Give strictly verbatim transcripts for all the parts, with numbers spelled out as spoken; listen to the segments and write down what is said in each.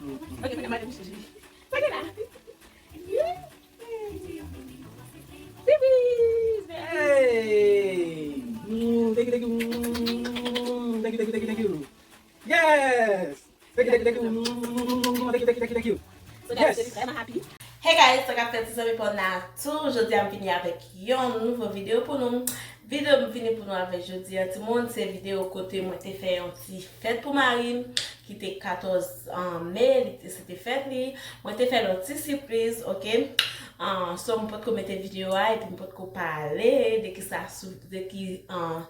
Ok, fè madam chanje. Sa gen la? Hey! Mm, thank you, thank you. Mm, thank you, thank you, thank you, thank you. Yes! Thank you, thank you, thank you. Mm, thank you, thank you, thank you, thank you. So, guys, yes. Really, I'm happy. Hey guys, sa k ap fèt, se zanmi pa w Natou. Jodi a m vini avèk yon nouvo videyo pou nou. Videyo m vini pou nou avèk jodi a, timoun, se videyo kote mwen te fè yon ti fèt pou mari m, ki te katòz, ah, me, li te, se te fèt li. Mwen te fè l yon ti sipriz, ok? Ah, so, m potko mete videyo a, epi m potko pale de ki sa sou, de ki, ah,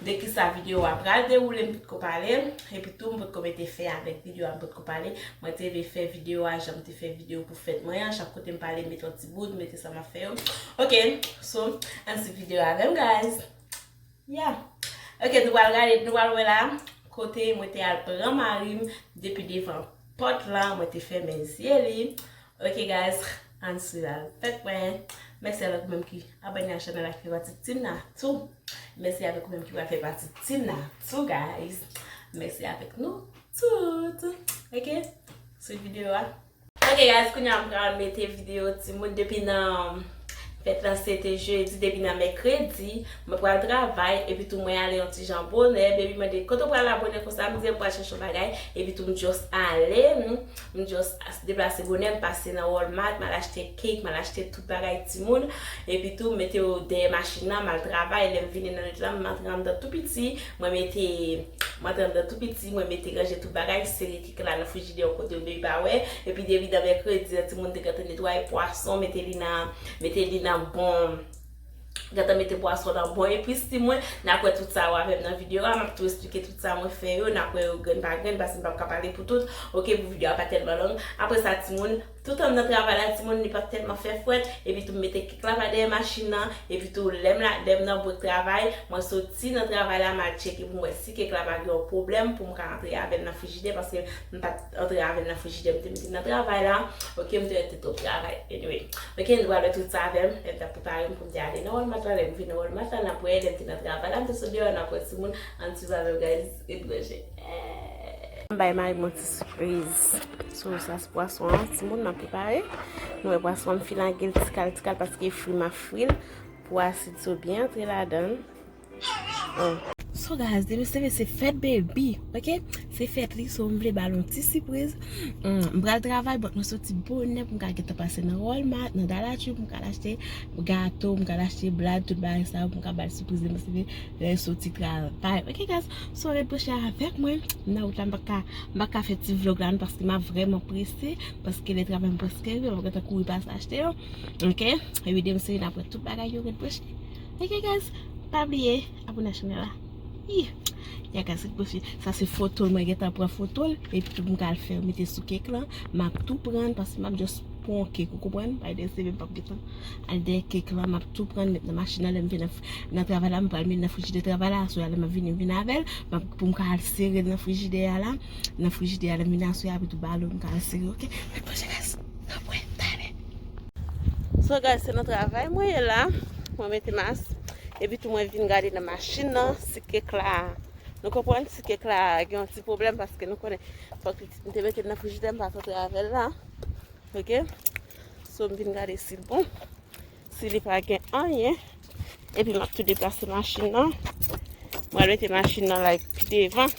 de ki sa videyo a pral dewoule, m potko pale. Epi tou, m potko mete fen avèk videyo a, m potko pale. Mwen te vle fè videyo a, jan m te fè videyo pou fèt mwen an. Chak kote m pale, m mete yon ti bout, m mete sa m ap fè yo. Ok, so, ann swiv videyo a avè m, guys. Yeah. Ok, nou pral gade, nou pral wè la, kote mwen te al pran mari m depi devan pòt la, mwen te fèmen zye li. Ok, guys, ann swiv avèk mwen. Mèsi avèk ou menm ki abòne a chanèl la, ki fè pati Team Natou. Mèsi avèk ou menm ki pral fè pati Team Natou, guys. Mèsi avèk nou tout. Ok? Swiv videyo a. Ok, guys, kounye a m pral mete videyo timoun depi nan fèt la, se te jedi, depi nan mèkredi, mwen pral travay, epi tou mwen ale yon ti jan bonè, baby mande, "Kote w pral la bonè konsa?" M di, "M pral chèche yon bagay," epi tou m just ale, hmm, m just deplase bonè, m pase nan Walmart, m al achte cake, m al achte tout bagay timoun, epi tou m mete yo dèyè machin nan, m al travay, lè m vini nan nwit la, m antre anndan tou piti, mwen mete, mwen antre anndan tou piti, mwen mete ranje tout bagay, sere kèk la nan frijidè yon kote yo baby pa wè, epi depi nan mèkredi an, timoun te gentan netwaye pwason, mete li nan, mete li nan bon, gentan mete pwason nan bon epis timoun, n ap wè tout sa yo avè m nan videyo a, m ap tou esplike tout sa mwen fè yo, n ap wè yo grenn pa grenn, paske m p ap ka pale pou tout, ok, pou videyo a pa tèlman long. Apre sa, timoun, Toutan m nan travay la, timoun, li pa t tèlman fè frèt, epi tou m mete kèk la pa dèyè machin nan, epi tou lè m la, lè m nan brèk travay, mwen soti nan travay la, m al tcheke pou m wè si kèk la pa gen yon pwoblèm pou m ka antre avè l nan frijidè, paske m pa t antre avè l nan frijidè, m te mete l nan travay la, ok, m te rete twòp travay, anyway. Ok, nou pral wè tout sa avè m, lè m t ap prepare m pou m te ale nan Walmart la, lè m vin nan Walmart la, n ap wè, lè m te nan travay la, m te sot deyò, n ap wè timoun, ann swiv avè m, guys, ret branche. M bay mari m yon ti sipriz. So, sa se pwason an, timoun, m ap prepare. Nou wè pwason an, m filange l tikal, tikal, paske fri m ap fri l pou asid so byen antre ladan l. An. So, guys, demen se, se fèt baby, ok? Se fèt li, so m vle ba l yon ti sipriz. An, m pral travay, but mwen soti bonè pou m ka gentan pase nan Walmart, nan Dollar Tree, pou m ka al achte gato, pou m ka al achte blad, tout bagay sa yo, pou m ka ba l sipriz demen se lè l soti travay. Ok, guys, so ret branche avèk mwen. Nan wout la, m pa ka, m pa ka fè ti vlog la, non, paske m ap vrèman prese, paske lè travay m prèske rive, m ap gentan kouri pase achte yo. Ok? Epi demen se n ap wè tout bagay yo ret branche. Ok, guys, pa bliye abòne a chanèl la. Ih! Ya, guys, ret branche. Sa se foto l, mwen gentan pran foto l, epi tou m ka al fè mete sou kèk lan. M ap tou pran, paske m ap just pran kèk, ou konprann? Bay demen se m p ap gentan al dèyè kèk lan, m ap tou pran l met nan machin nan, lè m vin nan, nan travay la, m pral met nan frijidè travay la, aswè a lè m ap vini, m vin avè l, m ap, pou m ka al sere l nan frijidè a la, nan frijidè a lè m vin aswè a, epi tou balo, m ka al sere, ok? Ret branche, guys, n ap wè talè. So, guys, se nan travay mwen ye la, mwen mete mas, epi tou mwen vin gade nan machin nan, si kèk la, nou konprann, si kèk la gen yon ti pwoblèm, paske nou konnen, fòk m te mete l nan frijidè, m pa t antre avè l la. Ok? So, m vin gade si l bon. Si li pa gen anyen. Epi m ap tou deplase machin nan. Mwen al mete machin nan, like, pi devan.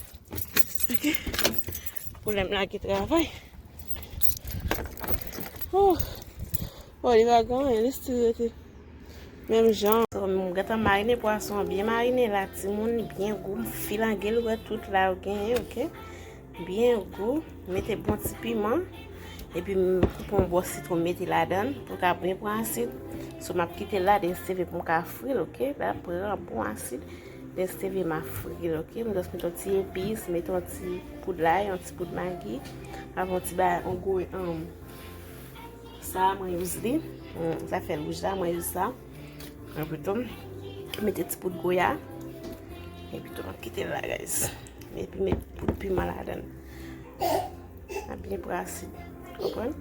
Ok? Pou lè m lage travay. Oh. Bon, li pa gen anyen, li still rete. Menm jan, m gentan marine pwason an, byen marine la, timoun, byen gou, m filange l, wè tout la yo genyen, ok? Byen gou, mete bon ti piman, epi m koupe yon bò sitwon, m mete ladan l, pou l ka byen pran asid. So, m ap kite l la, demen se pou m ka fri l, ok? L ap pran bon asid, demen se m ap fri l, ok? M just mete yon ti epis, mete yon ti poud lay, yon ti poud magi, avè yon ti ba, yon gwo, um, Sa a mwen use li. Hmm, zafè wouj la, mwen use sa. Epi tou, mete ti poud goya. Epi tou, m ap kite l la, guys. Epi met poud piman ladan l. L ap byen pran asid. Konprann?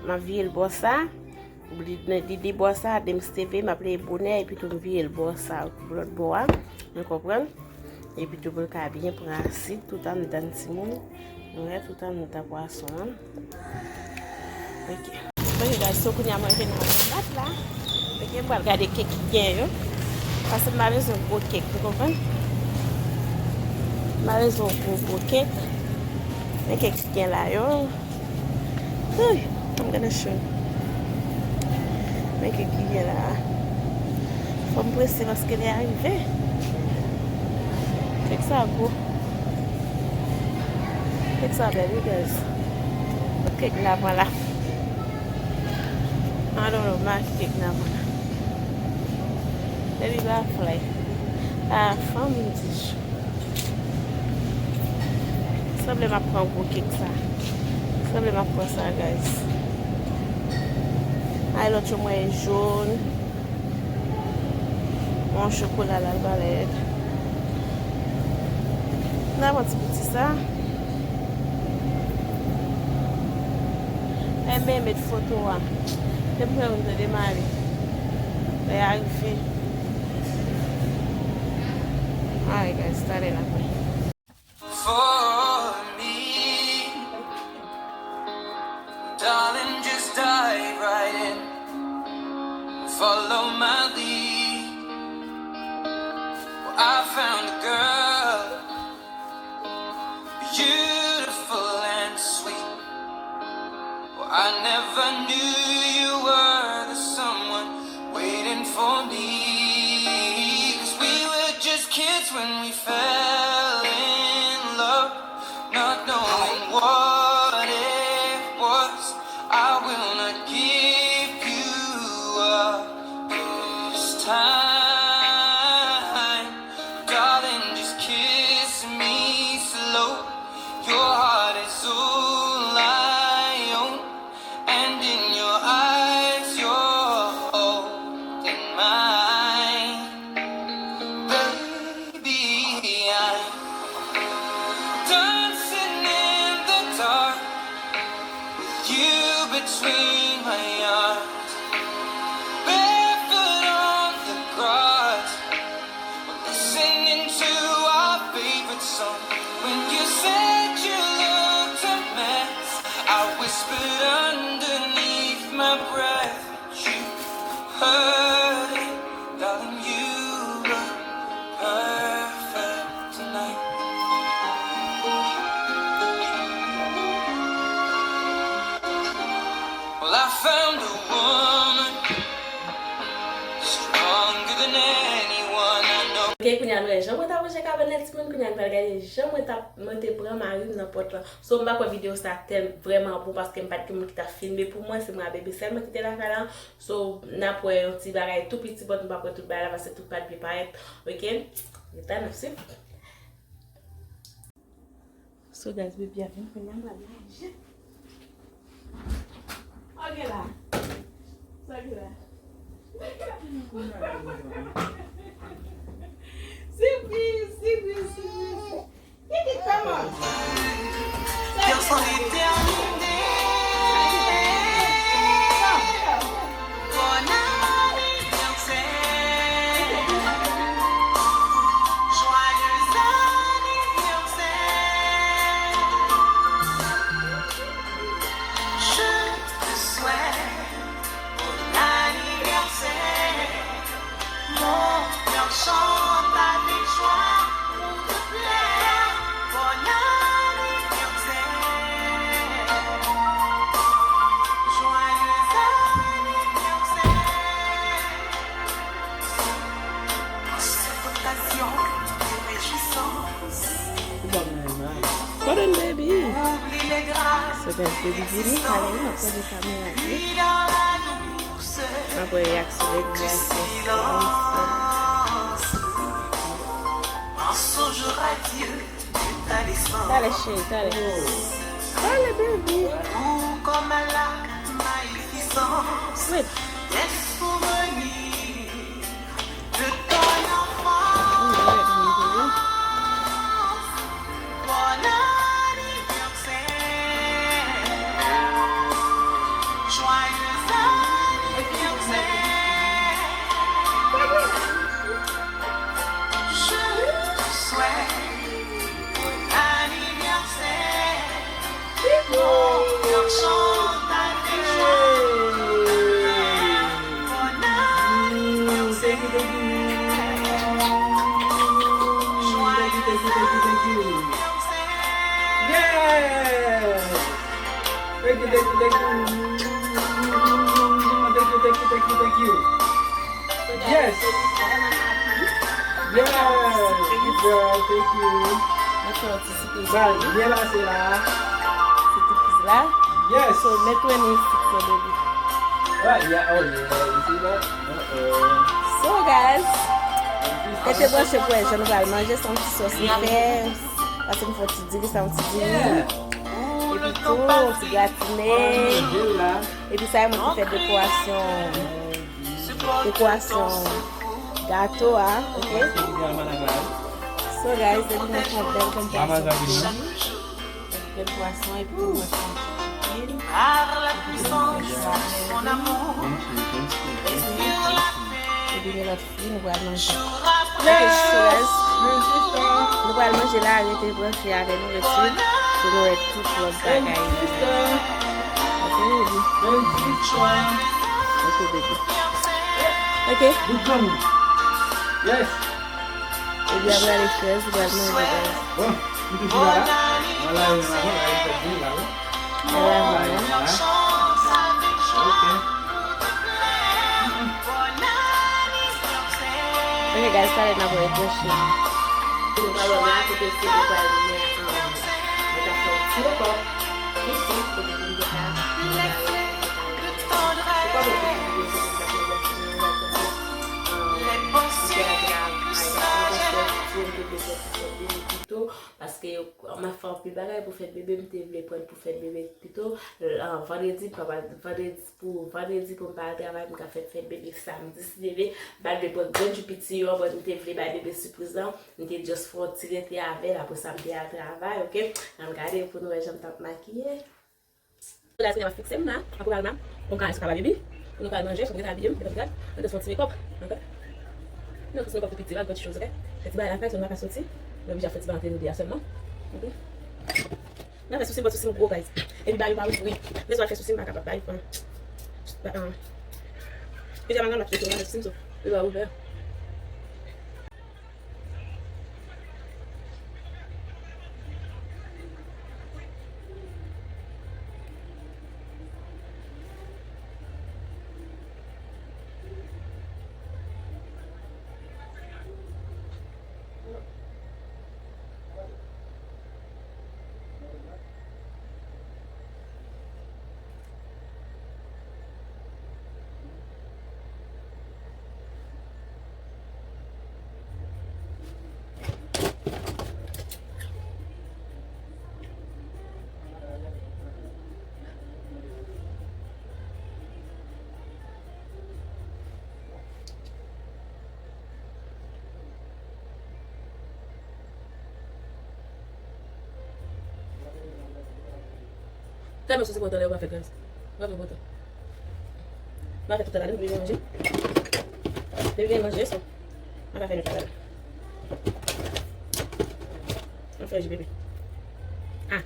M ap vire l bò sa. Li, li de bò sa, demen se m ap leve bonè, epi tou m vire l bò sa, lòt bò a. Nou konprann? Epi tou pou l ka byen pran asid tout anndan timoun. Wè, tout an nou ta pwason an. Ok. Ok, guys, so kounye a mwen vin nan Walmart la. Ok, m pral gade kèk ki gen yo. Paske m pa bezwen gwo kèk, ou konprann? M pa bezwen gwo, gwo kèk. Men kèk ki gen la yo. Ay, I'm gonna show. Men kèk ki gen la. Fò m prese paske lè a rive. Kèk sa gwo. Kèk sa bèl, wi, guys. Kot kèk la pran la? I don't know, ma ki kèk la pran la. Baby bafle. A, fanm di. Sanble m ap pran gwo kèk sa. Sanble m ap pran sa, guys. Ay, lòt yo mwen e jòn. Yon chokola la, l pa lèd. N a pran ti piti sa. Enben, met foto a. Te m fè yon tande mari. Lè a rive. Alright, guys, talè n ap wè. For me. Darling, just dive right in. Follow my lead. Well, I found a girl, beautiful and sweet. Well, I never knew you were the someone waiting for me. 'Cause we were just kids when we fell in love, not knowing what it was. I will not give you up this time. Darling, just kiss me slow. Your heart is all I own, and in your eyes you're holding mine. Baby, I'm dancing in the dark with you between my arms, barefoot on the grass. Listening to our favorite song. When you said you looked a mess, I whispered underneath my breath, but you heard it, darling. You look perfect tonight. Well, I found a woman stronger than anyone I know. Ok, kounye a nou wè jan mwen t ap ranje kabanèt timoun, kounye a nou pral gade jan mwen t ap, mwen te pran mari m nan pòt lan. So, m pa kwè videyo sa tèl vrèman bon paske m pa t gen moun ki t ap filme pou mwen, se mwen ak bebe sèlman ki te lakay la. So, n ap wè yon ti bagay tou piti, but m p ap wè tout bagay la paske tout pa t byen parèt. Ok? Rete n ap swiv. So, guys, baby a vin kounye a, m pral manje. Ok la. Sa ki la? Sipriz, sipriz, sipriz. Kiki, come on. Yo son determiné. Bon anniversaire. Joyeux anniversaire. Je te souhaite bon anniversaire. Mon cœur chante avec joie pour te plaire. Bon anniversaire. Joyeux anniversaire. En cette occasion de réjouissance, pardon, baby. Oublie les drames. So, guys, baby vini, pale, m ap tande kamera, ok? Nuit dans la douceur. Apre reaksyon, reaksyon. Silence. En songe radieux de ta naissance. Talè, cheri, talè. Talè, baby. Doux comme la magnificence. Wait. Des souvenirs de ton enfance. Bon anniversaire. Joyeux anniversaire. Je te souhaite bon anniversaire. Mm, thank you, thank you. Thank you, thank you, thank you, thank you. Yes! Thank you, thank you, thank you. Thank you, thank you, thank you, thank you. Yes! Yes! Good girl, thank you. Mwen fè yon ti sipriz. Bal, byen pase la. Ti sipriz la. Yes! So, make twenty-six, so, baby. Right, yeah, oh, yeah, you see that? Uh-oh. So, guys, rete branche pou wè jan nou pral manje, se yon ti sòs nou fè. Paske nou fè yon ti diri, sa yon ti diri. Yeah. Epi tou, yon ti gratine. Manje la. Epi sa, e mwen ki fè dekorasyon, dekorasyon gato a, ok? So, guys, epi mwen fè yon bèl, bèl, bèl sòs. Bèl pwason epi tou mwen fè yon ti chicken. Epi yon lòt fwi, nou pral manje. Ok, so guys, nou pral manje la, rete branche avè nou, rete pou nou wè tout lòt bagay. Ok, baby. Ok, baby. Ok. Good morning. Yes. Ebyen, apre ale frèz, li pral manje, guys. Bon, m toujou la, la. Mwen la, mwen la, mwen la, mwen la, mwen la, mwen la. Mwen la, mwen la. Ok. Ok, guys, talè n ap wè, branche. Nou pral wè la, kote se nou pral gen, um, mwen ta fè yon ti rekò. Isi, kote pou nou ta, nou ta, nou ta, nou ta, nou ta, Paske m ap fè anpil bagay pou fèt bebe, m te vle pran pou fèt bebe pito. Vandredi, papa, vandredi pou vandredi pou m pa al travay, m ka fè fèt bebe samdi si Dye vle. M pa vle pran grenn jou piti yo, but m te vle bay bebe sipriz lan. M te just fè yon ti rete avè l, apre sa m te al travay, ok? Ann gade pou nou wè jan m t ap makiye. Guys, kounye a m ap fikse m la, an pou pral la, pou m ka al sou kaba baby, pou nou ka al manje, sot ret abiye m, epi gad, nou te fè yon ti makeup, ok? Nou te fè yon ti makeup pou piti la, yon ti choz, ok? Fè ti bagay la fè, sèlman pa soti, nou oblije ap fè ti bagay antre nou de a sèlman, ok? Nan fè sousi m, bon sousi m gwo, guys. Epi ba yo pa ouvri, lè sa fè sousi m pa kapab ba yo, pa, pa, pijama nan m ap soti, nan fè sousi m, so, yo pa ouvè. Tèlman sousi kontan lè yo pa fè gaz. Bravo kontan. M a fè tout sa ladann pou li manje. Depi gen manje, so. M a fè nou tout sa ladann. M fè ji bebe. Ah.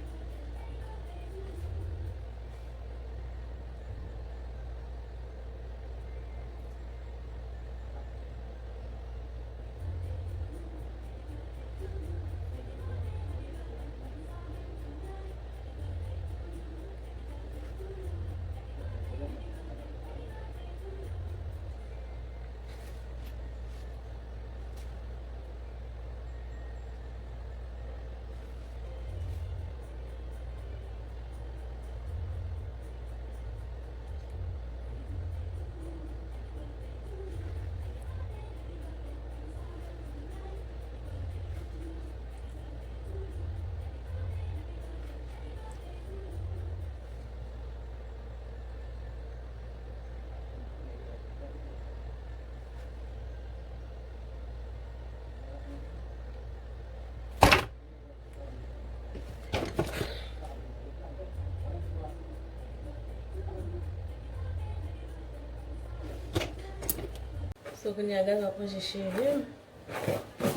So, kounye a, gade, m ap ranje cheve m.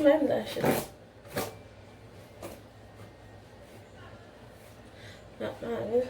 Menm nan cheve. M ap mare.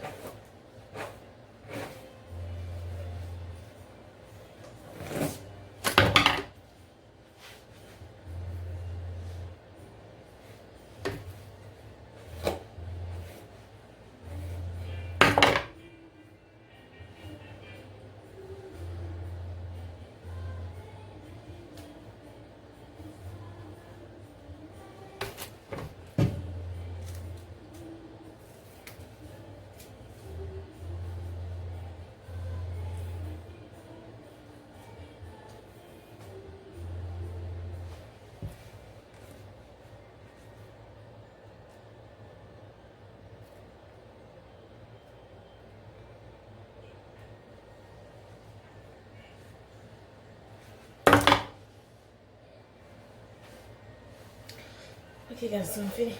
Ok, guys, so m fini.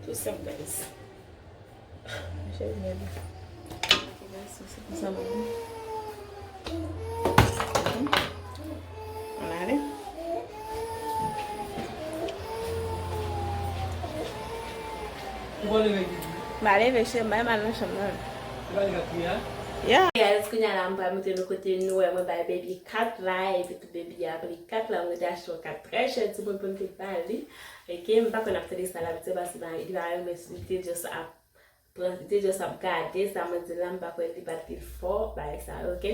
Tou senp, guys. Cheri, men. Ok, guys, so se konsa mwen. Ann ale. Ou pa leve, Gigi? M pa leve, cheri, m pa mal nan chanm nan. Ou pa leve ap kriye a? Yeah. Guys, kounye a la, m pral montre nou kote nou wè mwen bay baby kat la, epi tou baby a pran kat la, mwen te achte yon kat trè chè, timoun, pou m te ba li. Ok, m pa konn ap tande sa l ap di, paske li pa renmen, li te just ap pran, li te just ap gade sa mwen di la, m pa kwè li pa t fò, bagay sa yo, ok?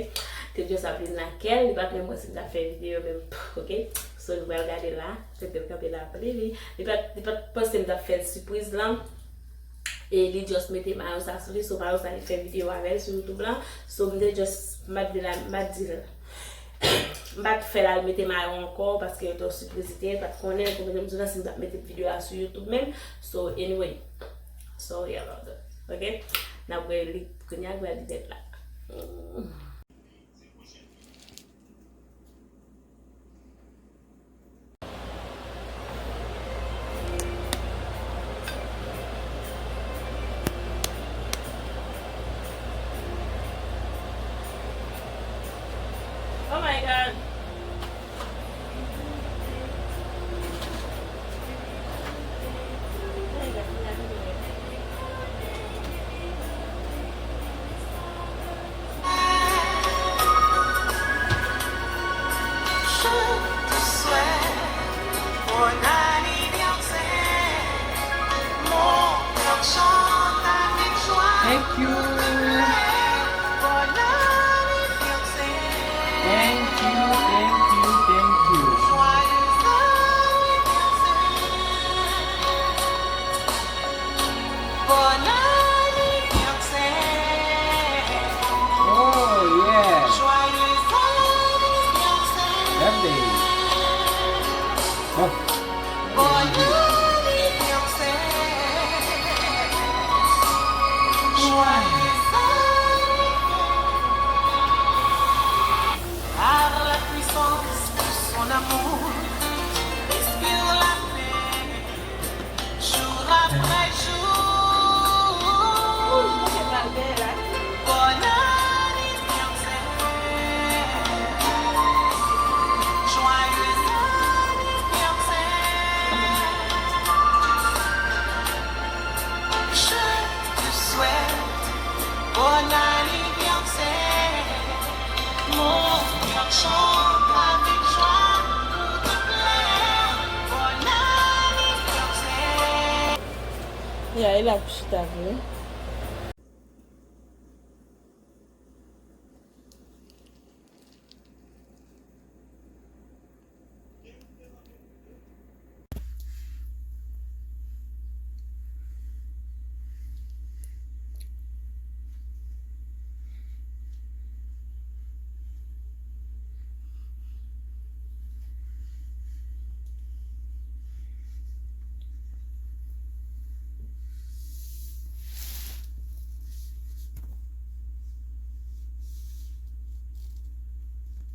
Te just ap vin lakè l, li pa t menm wè si m t ap fè videyo menm, ok? So, nou pral gade la, kote l kanpe la, ap li li. Li pa t, li pa t panse m t ap fè l sipriz lan. E li just mete mayo sa sou li, so mayo sa li fè videyo avè l sou YouTube lan. So, m te just, m pa t vin la, m pa t di l. M pa t fè l al mete mayo ankò, paske yo te yon sipriz li te ye, l pa t konnen, konprann m di w la, si m t ap mete videyo a sou YouTube menm. So, anyway. Sorry about that. Ok? N ap wè li kounye a, l pral di tèt la. Oh my God. Thank you. Thank you, thank you, thank you. Bòn anivèsè. Oh, yeah. Joyeux anniversaire. Happy. Oh. Bòn anivèsè. Joyeux anniversaire. Par la puissance de son amour, respire la paix. Jour après jour, bonne anniversaire, joyeux anniversaire. Je te souhaite bon anniversaire. Mon cœur chante avec joie pour te plaire. Bon anniversaire. Ya, e la pou chita vre.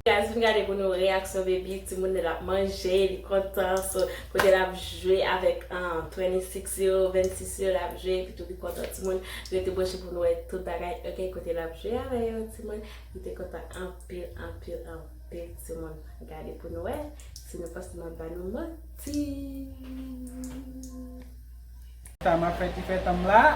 Guys, vin gade pou nou reaksyon baby, timoun nan l ap manje, li kontan, so, kote l ap jwe avèk, ah, twenty-six yo, vennsis yo, l ap jwe, epi tou li kontan, timoun, rete branche pou nou wè tout bagay, ok, kote l ap jwe avè yo, timoun, li te kontan anpil, anpil, anpil, timoun, gade pou nou wè, si nou panse m ap ba nou manti. Sa m ap fè ti fèt anm la.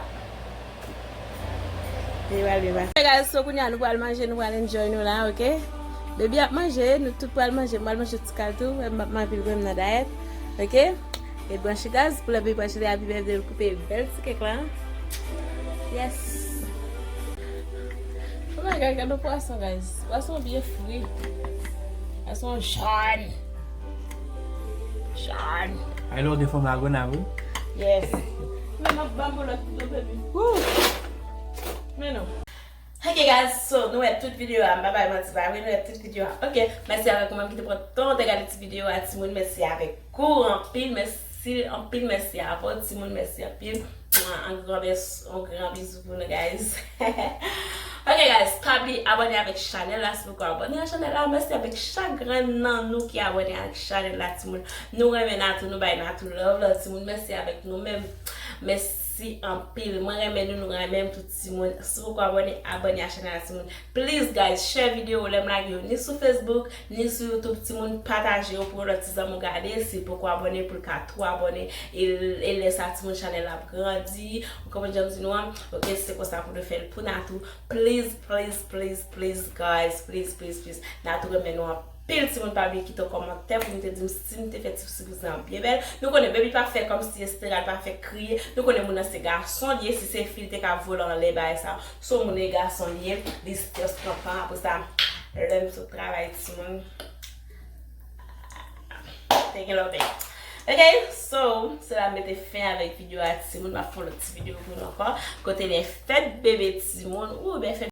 Li pral byen pase. Hey guys, so kounye a nou pral manje, nou pral enjoy nou la, ok? Baby ap manje, nou tout pral manje, m pral manje ti kal tou, m ap manje pil grenn nan dayèt, ok? E branche gaz, pou lè baby pral chante happy birthday, l koupe bèl ti kèk la. Yes. Oh my God, gade pwason, guys. Pwason byen fri. Pwason jòn. Jòn. Ay, lè w gen fanm la, grenn avè w. Yes. Men m ap ba m yon lòt kouto, baby. Woo! Men non. Ok guys, so nou wè tout videyo a, m pa bay manti, pa vre, nou wè tout videyo a. Ok, mèsi avèk ou menm ki te pran tan te gade ti videyo a, timoun, mèsi avèk ou anpil, mèsi anpil, mèsi avè w, timoun, mèsi anpil. Mwa, yon gran bès, yon gran bizou pou nou, guys. Ok guys, pa bliye abòne avèk chanèl la si poko abòne a chanèl la. Mèsi avèk chak grenn nan nou ki abòne avèk chanèl la, timoun. Nou renmen Natou, nou bay Natou love la, timoun. Mèsi avèk nou menm. Mèsi anpil. Mwen renmen nou, nou renmen m tou, timoun. Si poko abòne, abòne a chanèl la, timoun. Please guys, share videyo lè m lage yo ni sou Facebook, ni sou YouTube, timoun, pataje yo pou lòt ti zanmi w gade, si poko abòne pou l ka tou abòne, e, e lè sa timoun chanèl la ap grandi, ou konprann jan m di nou an, ok, se konsa pou nou fè l pou Natou, please, please, please, please guys, please, please, please, Natou renmen nou anpil, timoun, pa bliye kite yon kòmantè pou nou te di m si nou te fè ti sipriz lan byen bèl, nou konnen baby pa fè kòmsi, et cetera, l pa fè kriye, nou konnen moun nan se gason li ye, si se fi l te ka vole anlè bagay sa, se yon moun e gason li ye, li just pran tan, apre sa, lè m sot travay, timoun, te gen lòbèy. Ok, so, se la m mete fen avèk videyo a, timoun, m ap fè yon lòt ti videyo pou nou ankò, kote lè fèt bebe, timoun, ou byen fèt